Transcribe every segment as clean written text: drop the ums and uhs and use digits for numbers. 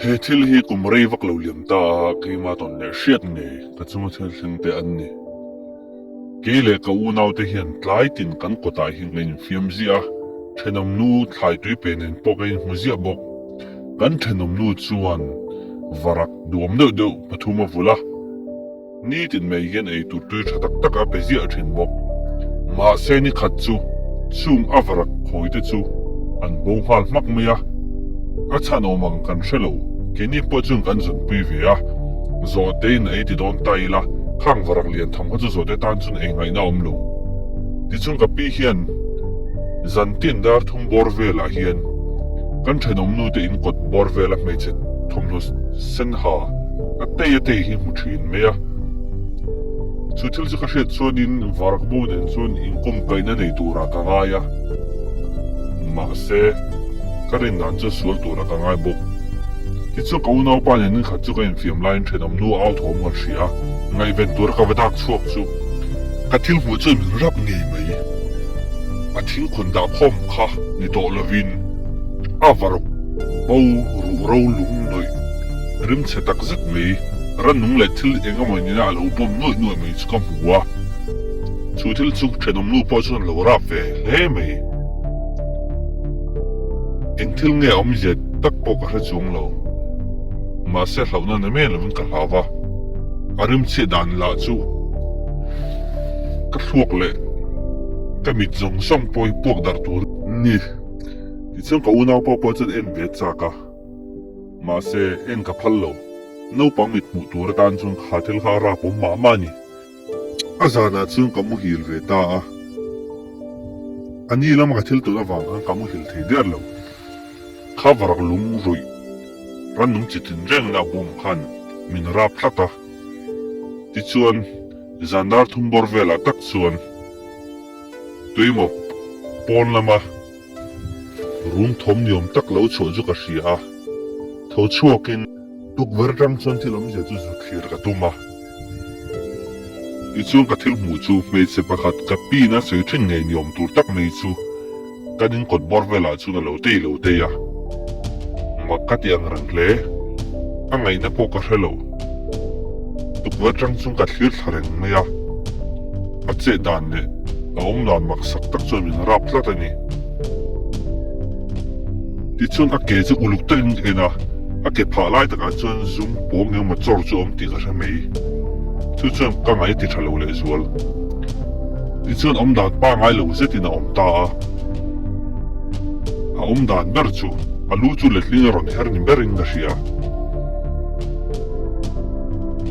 He thil hi kum rei vak lo liam ta a, keimah tawn leh hriat ngei ka chunga thil thleng te an ni. Kei leh ka unaute hian tlai tin kan kawtah hian kan infiam ziah a, thenawmnu thlai tui pe nen pawh kan inhmu ziah bawk. Kan thenawmnu chuan varak duhawm deuh deuh pathum a vulh a. Nitin mai hian ei tur tui tha tak tak a pe ziah thin bawk. Mahse ni khat chu chung a varak khawi te chu an bo nghal hmak mai a, a chhan awm ang kan hre lo, keini pawh chuan kan zawnpui ve a, zawhte in a ei ti dawn ta ila, khang varak lian tham kha chu zawhte tan chuan ei ngaihna a awm lo. Tichuan ka pi hian zantin dar thum bawr velah hian kan thenawm nu te in kawt bawr vela hmeichhe thawmhnaw sen ha a tei a tei hi hmu thin mai a. Chu thil chu ka hriat chuanin varak bo nen chuan inkawm kaihna nei turah ka ngai a, mahse ka rin dan chu sual turah ka ngai bawk. Tichuan ka unaupa nen inkhat chu ka infiam laiin thenawm nu au thawm kan hria a, ngaihven tura ka va dak chhuak chu ka thil hmuh chuan min rap ngei mai. A thingkhawn dah khawm kha ni tawh lovin a varawk bo ruh ro lung nawih rimchhe tak zet mai, rannung leh thil eng emaw nena a lo bawm nuaih nuaih mai chu ka hmu a. Chu thil chu thenawm nu pawh chuan a lo rap ve hle mai. Eng thil nge a awmzia tak pawh ka hre chuang lo. Mahse hlauhna na mai lovin ka hlau va, a rimchhiah dan lah chu ka thluak leh ka mit zawng zawng pawh hi puak darh tur a ni. Tichuan ka unaupa pawh chuan en ve chak a, mahse en ka phal lo. Naupang mit hmuh tur atan chuan kha thil kha a rap awm mah mah a ni. A zanah chuan ka muhil ve ta a, a ni lama ka thil tawrh avang khan ka muhil thei der lo. Kha varak lung ruih rannung chi tin reng la bawm khan min rap tlat a, tichuan zan dar thum bawr velah tak chuan tuimaw pawn lama rum thawm niawm tak lo chhuah chu ka hria a, tho chhuakin tukverh atang chuan thil awmzia chu zu thlir ka tum a. Tichuan ka thil hmuh chu hmeichhe pakhat ka pin a sawi thin ngei niawm tur tak mai chu kan in kawt bawr velah chuan a lo tei lo tei a, mak ka ti ang reng hle, a ngaihna pawh ka hre lo. Tukverh atang chuan ka thlir thla reng mai a, a chet dan leh a awm dan mak sak tak chuan min rap tlat a ni. Tichuan a ke chu uluk takin ka en a, a ke phah lai takah chuan zum pawng engemaw chawr chu a awm tih ka hre mai. Chu chuan ka ngaih a ti tha lo lehzual. Tichuan awm dan pangai lo zetin a awm ta a. A awm dan ber chu a lu chu letling a rawn her ni berin ka hria.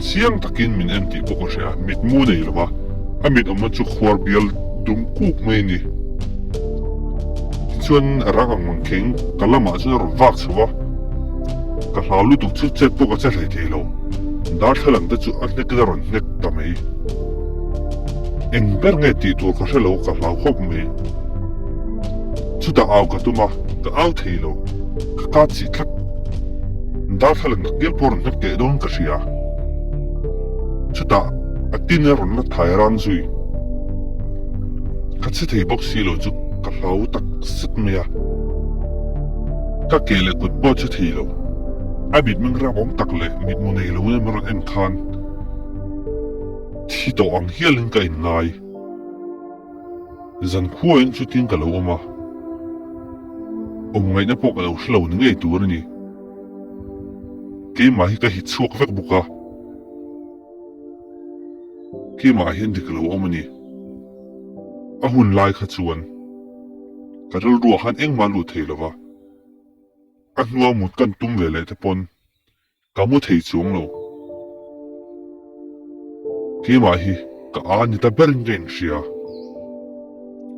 Chiang takin min en tih pawh ka hria, mitmu nei lo va, a mit awmna chu khuar bial dum kuk mai a ni. Tichuan rang ang mang kheng ka lamah chuan a rawn vak chho a, ka hlau lutuk chu chet pawh ka che hlei thei lo. Darthlalang te chu a hnekin a rawn hnek ta mai. Eng ber nge tih tur ka hre lo ka hlau khawp mai. Chutah au ka tum a, ka au thei lo, ka ka chih tlat. Darthlalang tak ngial pawh a rawn hnek teh dawn ka hria. Chutah a tin a rawn la thai rang zui. Ka che thei bawk si lo chu ka hlau tak zet mai a, ka ke leh kut pawh che thei lo. A mitmeng rapawm tak leh mitmu nei lo in min rawn en khan thi tawh ang hialin ka inngai. Zan khuain chutin ka lo awm a, awm ngaihna pawh ka lo hre lo ni ngei tur a ni. Keimah hi ka hit chhuak vek bawk a. Keimah hian dik lo awm a ni. A hun lai kha chuan ka rilruah khan engmah lut thei lo va, a hnua mut kan tum ve leh te pawn ka mu thei chuang lo. Keimah hi ka a ni ta berin ka inhria.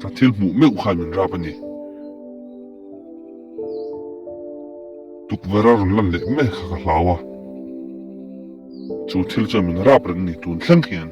Ka thil hmuh meuh khan min rap a ni. Tukverh a rawn lan leh mek kha ka hlau a. Chu thil chuan min rap reng ni tun thleng hian.